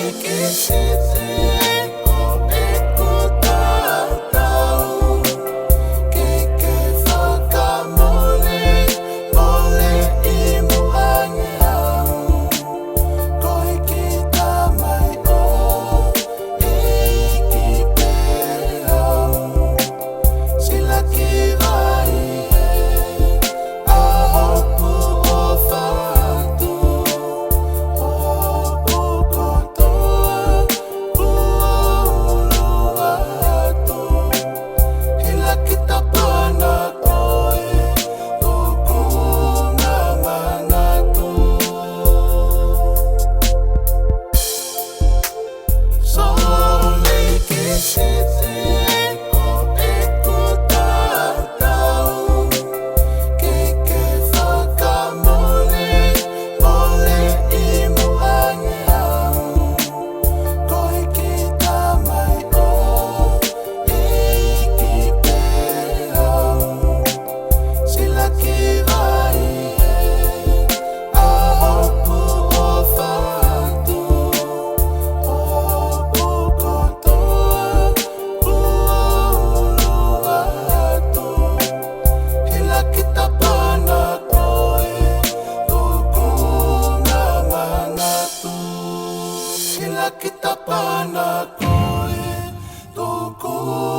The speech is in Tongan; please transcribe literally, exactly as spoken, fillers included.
Ke sisi ko ʻeku tatau, ke ke fakamole, mole ʻi muʻa ange au. Ko e kiʻi tamai ʻo e ʻEiki pē au. Silaki vai ē, ʻa hoku ʻofa atu, ʻo hoku kotoa, kuo u ʻulu atu. Hilaki tapa na ko e tuʻunga manatu. Salt Lake City, ko ʻeku tatau, ke ke fakamole, mole ʻi muʻa ange au. Ko e kiʻi tamai ʻo e ʻEiki pē au. Silaki vai ē, ʻa hoku ʻofa atu, ʻo hoku kotoa, kuo u ʻulu atu. Hilaki tapa na ko e tuʻunga manatu. Hilaki tapa na ko e tuʻunga